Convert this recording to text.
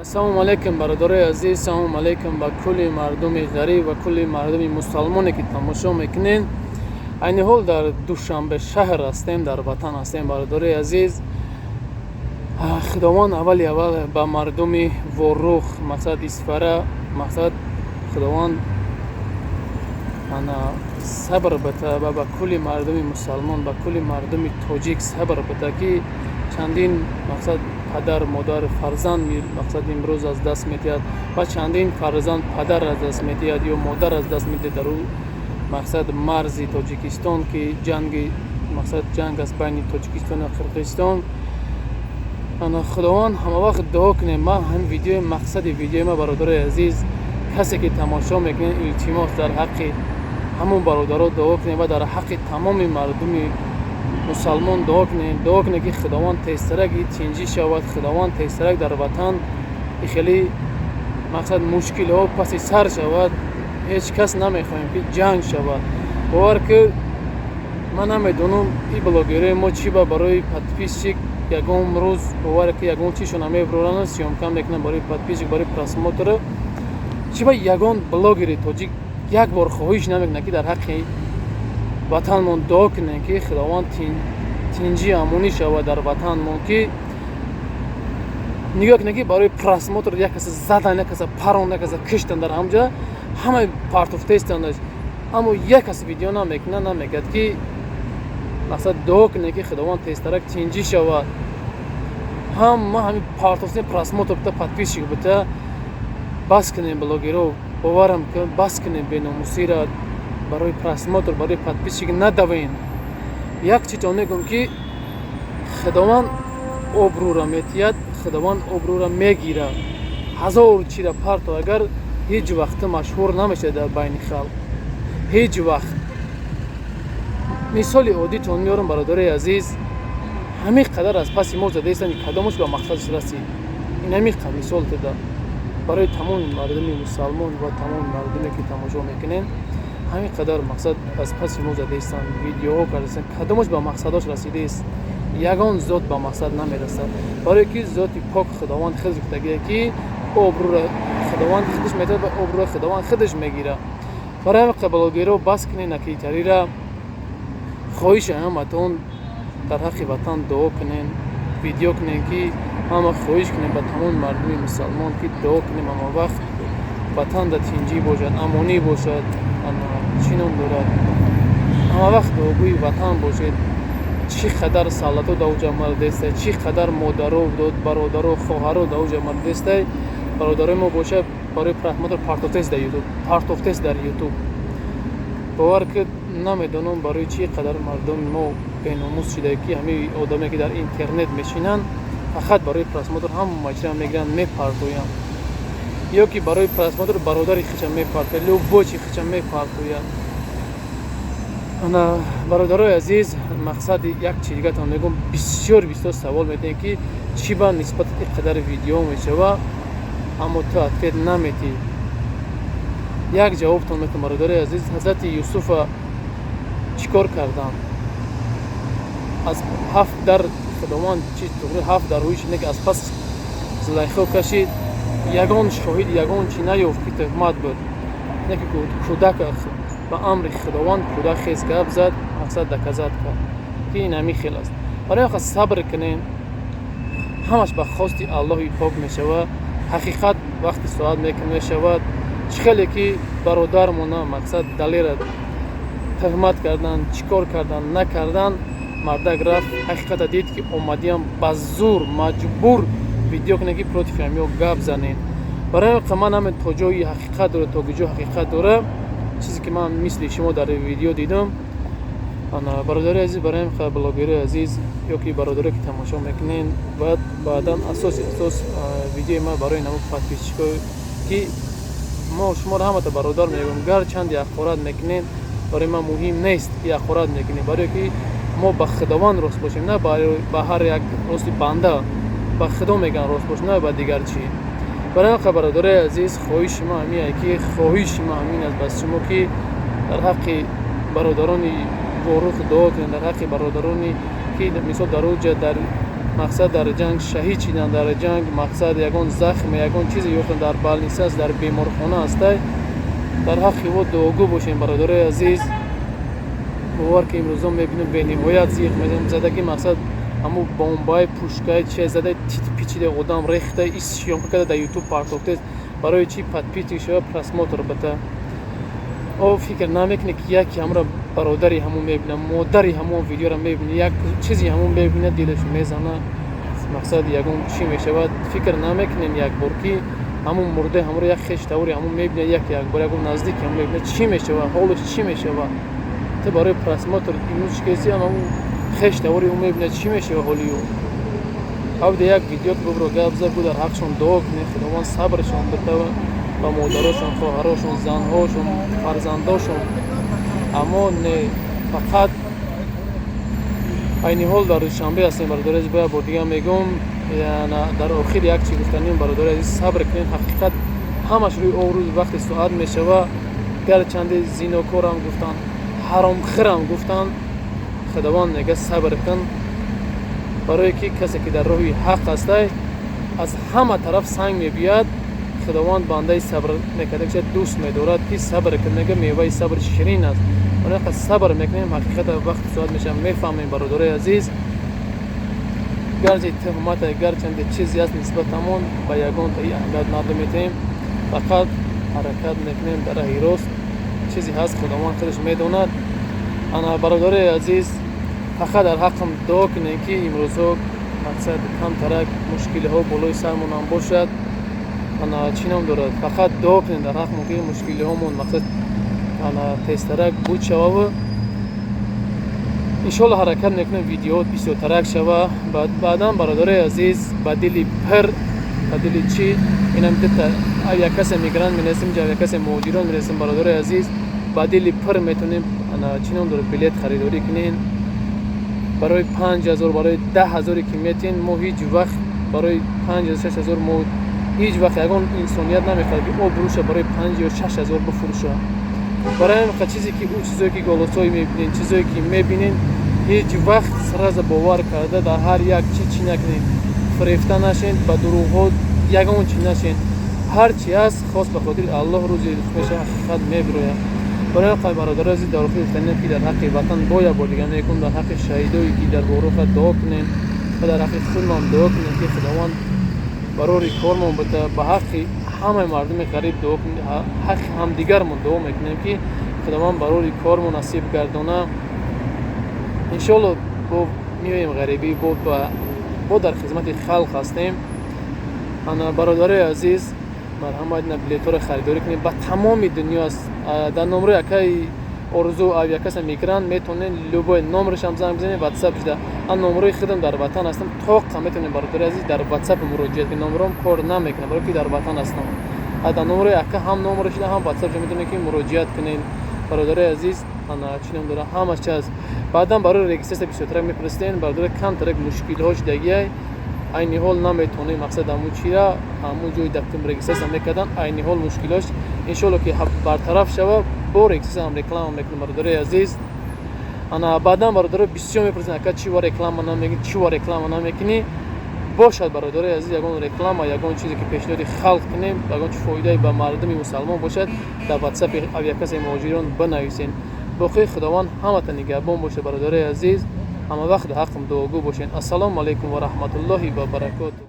Ассалому алайкум, бародарои азиз, салому алайкум ба кулли мардуми ғариб ва кулли мардуми мусалмоне, ки тамошо мекунед. Айни ҳол дар Душанбе шаҳр ҳастем, дар ватан ҳастем, бародарои азиз. Худованд аввали аввал ба мардуми Ворух, мақсад Исфара, мақсад Худованд ана сабр бита ва ба кулли мардуми мусалмон, ба кулли мардуми тоҷик сабр бита, ки чандин мақсад падар, модар, фарзанд мақсад имрӯз аз даст медиҳад ва чандин фарзанд падар аз даст медиҳад ё модар аз даст медиҳад дар ӯ мақсад марзи Тоҷикистон, ки ҷанги мақсад ҷанг аст байни Тоҷикистон ва Қирғизистон. Ана Худованд ҳама вақт дуо кунем. Ман ҳамин видеои, мақсади видеои ма, бародарои азиз, касе ки тамошо мекунед, илтимос, дар ҳаққи ҳамон бародаро дуо кунем ва дар ҳаққи тамоми мардуми мусалмон дуо кунем. Дуо кунем, ки Худованд тезтарак тинҷӣ шавад, Худованд тезтарак дар ватан хеле мақсад мушкилиҳо паси сар шавад. Ҳеҷ кас намехоҳем, ки ҷанг шавад. Бовар ки ман намедонам, и блогерои мо чӣ ба барои подписчик ягон рӯз, бовар ки ягон чишона мебуранд, съёмка мекунанд барои подписчик, барои просмотр. Чӣ ба ягон блогери тоҷик як бор хоҳиш намекунад, ки дар ҳаққи ватанмон дуо кунем, ки Худованд тинҷӣ, амонӣ шавад дар ватанмон? Ки нигоҳ кунед, ки барои просмотр як каса задан, як каса парон, як каса киштан, дар ҳамҷа ҳамаи партофтаистанд, аммо як кас видео намекунад, намегӯяд, ки мақсад дуо кунед, ки Худованд тезтарак тинҷӣ шавад. Ҳама ҳамин партофтани просмотр бита, подписчик бита. Бас кунем, блогеро, боварам ки бас кунем беномусира. Барои просмотр, барои подписчик надавем. Як чизон мегӯм, ки Худованд обрӯра метиҳад, Худованд обрӯра мегирад. Ҳазор чира парто агар, ҳеҷ вақт машҳур намешавад дар байни халқ, ҳеҷ вақт. Мисоли оддитон меорам, бародарои азиз. Ҳамин қадар аз паси мо задаистанд, кадомаш ба мақсадаш расид? Ин ҳамин мисол туда барои тамоми мардуми мусалмон ва тамоми мардуме, ки тамошо мекунем. Ҳамин қадар мақсад аз паси мо задаистанд, видеоҳо кардастанд, кадомаш ба мақсадош расидааст? Ягон зот ба мақсад намерасад, барое ки зоти пок Худованд худаш гуфтагие, ки обрӯра Худованд худаш метавад ва обрӯра Худованд худаш мегирад. Барои ҳамин, блогеро, бас кунед накитарира. Хоҳиши ҳаматон, дар ҳаққи ватан дуо кунем, видео кунем, ки ҳама хоҳиш кунем ба тамоми мардуми мусалмон, ки дуо кунем ҳама вақт ватан дар тинҷӣ бошад, амонӣ бошад. Чӣ ном дорад, ҳама вақт дуогӯи ватан бошед. Чӣ қадар савлатҳо дар оҷа мардестай, чӣ қадар модаро, бародаро, хоҳаро дар оҷа мардестай. Бародарои мо бошад, барои просмотр партофтест дар Ютуб, партофтест дар Ютуб. Бовар ки намедонам, барои чӣ қадар мардуми мо беномус шуда, ки ҳамин одаме, ки дар интернет мешинанд, фақат барои просмотр ҳама чизро мегиранд, мепартоянд, ё ки барои просмотр бародари хича мепартояд, любой чи хича мепартояд. Ана, бародарои азиз, мақсади як чи дигатон мегӯм. Бисёр бисёр савол медиҳем, ки чӣ ба нисбати ин қадар видео мешава, аммо ту ответ наметиҳӣ. Як ҷавобтон метавон, бародарои азиз. Ҳазрати Юсуфа чӣ кор карданд? Аз ҳафт дар Худованд чи туғри ҳафт дар рӯи шид, ки аз пас Зулайхо кашид, ягон шоҳид, ягон чӣ наёфт, ки туҳмат буд. Не ки кӯдак ба амри Худованд кӯдак хез гап зад, мақсад доказать кард, ки ин ҳамин хел аст. Барои ҳам сабр кунем, ҳамаш ба хости Аллоҳи пок мешавад. Ҳақиқат вақти соат мешавад. Чӣ хеле ки бародармона мақсад Далера туҳмат карданд, чӣ кор кардан, накардан, мардак рафт, ҳақиқата дид, ки омадиам ба зур маҷбур видео кунем, ки против ҳамиё гап занем. Барои ҳамин ман ҳамин то ҷои ҳақиқат дора, то куҷо ҳақиқат дора, чизе ки ман мисли шумо дар видео дидам. Ана, бародари азиз, барои ҳамин, блогери азиз ё ки бародаре, ки тамошо мекунен, бояд баъдан асоси асос видеои ман барои намо подписчико, ки мо шуморо ҳамата бародар мегӯем. Гарчанде ҳақорат мекунем, барои ман муҳим нест, ки ҳақорат мекунем, барое ки мо ба Худованд рост бошем, на ба ҳар як рости банда. Ба Худо мегӯян рост бош, на ба дигар чӣ. Барои ҳамин, бародарои азиз, хоҳиши ман ҳамин, ки хоҳиши ман ҳамин аст ба шумо, ки дар ҳаққи бародарони Ворух дуо кунед, дар ҳаққи бародарони ки мисол дар оҷа дар Мақсад, дар ҷанг шаҳид шидан, дар ҷанг, мақсад, ягон захме, ягон чизе ёфтан, дар больница аст, дар беморхона ҳастай. Дар ҳаққи ӯ дуогӯ бошем, бародарои азиз. Бовар ки имрӯзо мебинем, бениҳоят зиқ мезанем. Задагӣ, мақсад, ҳамун бомбаи, пушкаи чи зада, тит пичида, одам рехта, ис съёмка карда, дар Ютуб партофтест. Барои чи? Подписчик шава, просмотр бата. О, фикр намекунӣ, ки яке ҳамро бародари ҳамон мебина, модари ҳамон видеоро мебина, як чизи ҳамон мебина, дилаш мезана, мақсад, ягон чӣ мешавад. Фикр намекунем як бор, ки ҳамун мурда ҳамро як хеш таври ҳамон мебина, як бор ягон наздики ҳамон мебина, чӣ мешавад, ҳолаш чӣ мешавад? Ту барои просмотр имрӯз чӣ каси, ҳамун хеш таври ӯ мебина, чӣ мешавад ҳоли ӯ? Авде як видео бибро, гап зад бу, дар ҳаққшон дуо кунед, Худованд сабршон битава, ба модарошон, хоҳарошон, занҳошон, фарзандошон. Аммо не, фақат айни ҳол дар Душанбе ҳастем, бародари азиз. Бояд бор дига мегӯм, дар охир як чи гуфтанем, бародари азиз: сабр кунед, ҳақиқат ҳамаш рӯи об рӯз вақти соат мешава. Гарчанде зинокорам гуфтанд, ҳаромхирам гуфтанд, Худованд мега: сабр кун. Барое ки касе ки дар роҳи ҳақ ҳастай, аз ҳама тараф санг мебиёяд. Худованд бандаи сабр мекарда дӯст медорад, ки сабр кун, мега, меваи сабр ширин аст. Онақа сабр мекунем, ҳақиқата вақти соат мешава, мефаҳмем, бародарои азиз. Гарчи туҳмата, гарчанде чизе аст нисбатамон, ба ягон таи аҳамият надометаҳем, фақат ҳаракат мекунем дар раҳи рост. Чизе ҳаст, Худованд худаш медонад. Ана, бародарои азиз, фақат дар ҳаққам дуо кунем, ки имрӯзҳо, мақсад, камтарак мушкилиҳо болои сармонам бошад. Ана, чӣ ном дорад, фақат дуо кунем дар ҳаққмон, ки мушкилиҳомон, мақсад, ана, тезтарак буд шававу иншоалло ҳаракат мекунем, видео бисёртарак шава. Баъдан, бародарои азиз, ба дили пир, ба дили чӣ, инам дита як касе мигрант мерасем, як касе муҳоҷирон мерасем, бародарои азиз, ба дили пир метавонем, ана, чӣ ном дорад, билет харидорӣ кунем барои 5000, барои 10 000-е ки метиҳен. Мо ҳеҷ вақт барои 5000, 6000, мо ҳеҷ вақт ягон инсоният намехоҳад, ки обрӯша барои 5 ё 6000 бифурӯша. Барои ҳамин чизе ки ӯ чизое ки голосҳое мебинен, чизое ки мебинен, ҳеҷ вақт сразу бовар карда дар ҳар як чи чӣ накунед, фирефта нашен, ба дурӯғҳо ягон чи нашен. Ҳар чи ҳаст, хос ба хотири Аллоҳ, рӯзи меша ҳақиқат мебирояд. Барои ҳамин, бародари азиз, дар охир гуфтанем, ки дар ҳаққи ватан бояд бор дига мекун, дар ҳаққи шаҳидое ки дар боруха дуо кунем ва дар ҳаққи худмон дуо кунем, ки Худованд барори кормон бита. Ба ҳаққи ҳамаи мардуми ғариб дуо кунем, ҳаққи ҳамдигармон дуо мекунем, ки Худованд барори кормон насиб гардона. Иншоалло, бо меоем ғарибӣ, бо дар хизмати халқ ҳастем. Ана, бародарои азиз, марҳамат, ина билетҳоро харидорӣ кунед, ба тамоми дунё аст. Дар номрои акаи Орзу, авиакасса мигрант, метавонед любой номерашам занг бизанед, Ватсап шуда. Ан номрои худам дар ватан ҳастам, тоқа метавонед, бародари азиз, дар Ватсап муроҷиат кунед. Номром кор намекунад, барои ки дар ватан ҳастам. Дар номрои ака ҳам номро шуда, ҳам Ватсап шуда, метавонед ки муроҷиат кунед, бародарои азиз. Ана, чӣ ном дорад, ҳамаш чи аст. Баъдан барои регистрация бисёртарак мефиристен, бародари, камтарак мушкилиҳо шудагиай. Айни ҳол наметавонем, мақсад, ҳамун чира, ҳамун ҷои дафтум регистрация мекардан. Айни ҳол мушкилош иншоалло ки бартараф шава, бо регистрация ҳам реклама мекунем, бародарои азиз. Ана, баъдан бародаро бисёр мепурсанд: ака, чӣ ва реклама намекунӣ, чӣ ва реклама намекунӣ? Бошад, бародарои азиз, ягон реклама, ягон чизе ки пешниҳоди халқ кунем, ягон чи фоидае ба мардуми мусалмон бошад, дар Ватсапи авиакассаи муҳоҷирон бинависен. Боқии Худованд ҳамата нигаҳбон бошад, бародарои азиз. Ҳама вақт ҳаққам дуогӯ бошед. Ассалому алайкум ва раҳматуллоҳи ва баракоту.